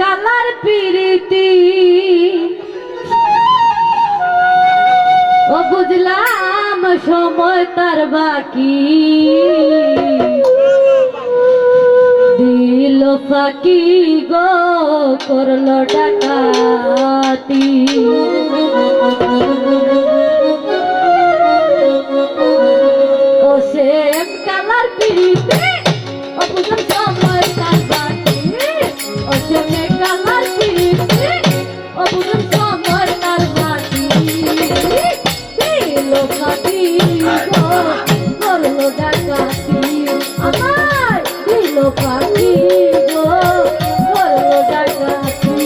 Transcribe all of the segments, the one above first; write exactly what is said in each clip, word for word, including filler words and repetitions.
কালার পিরিতি, ও বুঝলাম সময় তার বাকি। দিল ফাঁকি গো, করল ডাকাতি। ও সেম কালার পিরিতি, ও বুঝলাম সময় তার বাকি। ও সেম কালার পিরিতি, ও বুঝলাম সময় তার বাকি। দিল ফাঁকি গো, করল ডাকাতি। আমার দিল ফাঁকি গো, করল ডাকাতি।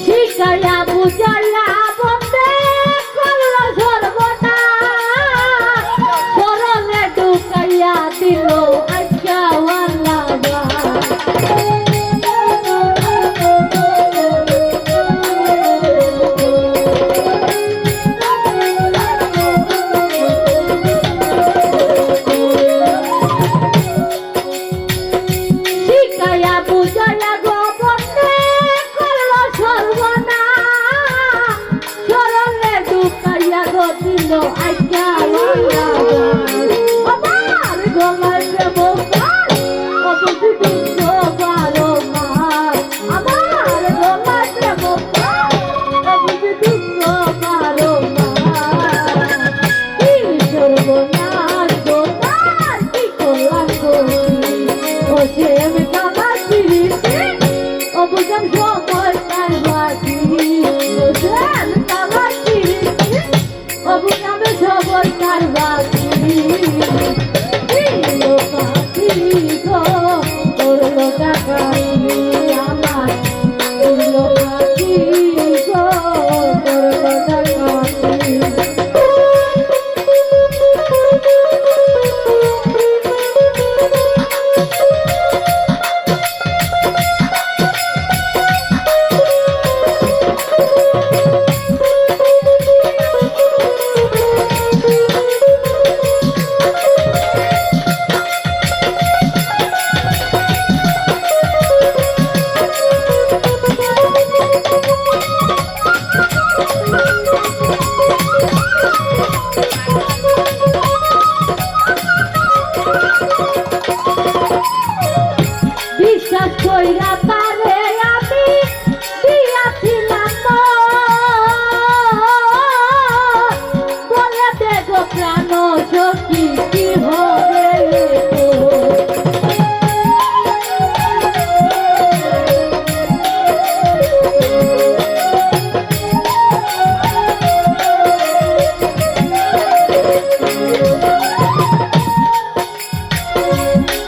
শিখাইয়া বুঝাইয়া বন্দে করল সর্বনাশ, সরলে ঢুকাইয়া দিল আইজকা ওয়াল্লা। শিখাইয়া বুঝাইয়া গো বন্দে করল সর্বনাশ, সরলে ঢুকাইয়া গো দিল আইজকা ওয়াল্লা। আমার গলায় প্রেম কার, ও বুঝি দুঃখ বারো মাস। আমার গলায় প্রেম কার, ও বুঝি দুঃখ বারো মাস। কি সর্বনাশ গো তার, কি করলাম গো? ও সেম কালার পিরিতি, ও বুঝলাম সময় তার বাকি। ও সেম কালার পিরিতি, ও বুঝলাম সময় তার বাকি। দিল ফাঁকি গো, করল ডাকাতি। আমার দিল ফাঁকি গো, করল ডাকাতি। বিশ্বাস কইরা তারে আমি দিয়াছিলাম মন। বলে দে গো প্রাণ সখী, কি হবে এ তো?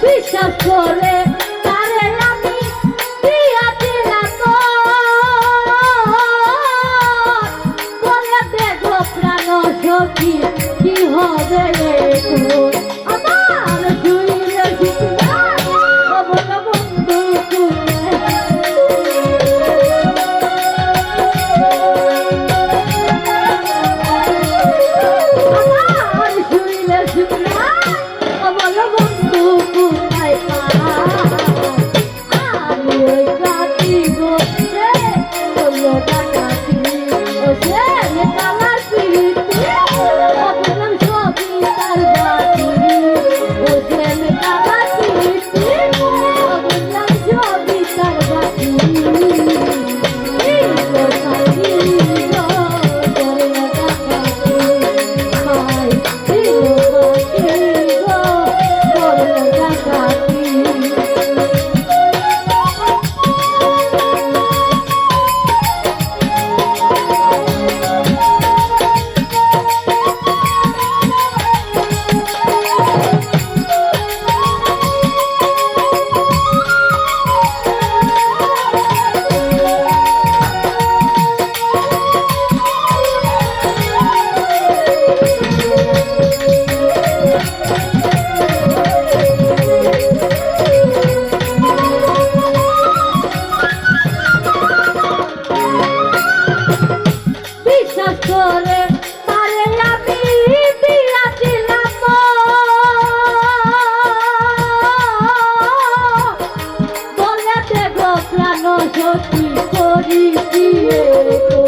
বিশ্বাস করে তারে আমি দিয়া দিলাম মন। বলে দে গো প্রাণ সখী, কি হবে এখন? আমার শুইলে শুইলা, ও বলো বন্ধু কোথায়? আমার শুইলে শুইলা, ও বলো বন্ধু কোথায় পাই? আমি ওই কাটি গো রে, বললো ডাকাতি। ও সে কালার পিরিতি, ও বললাম সবই তার বাকি। না সখী করি কি এক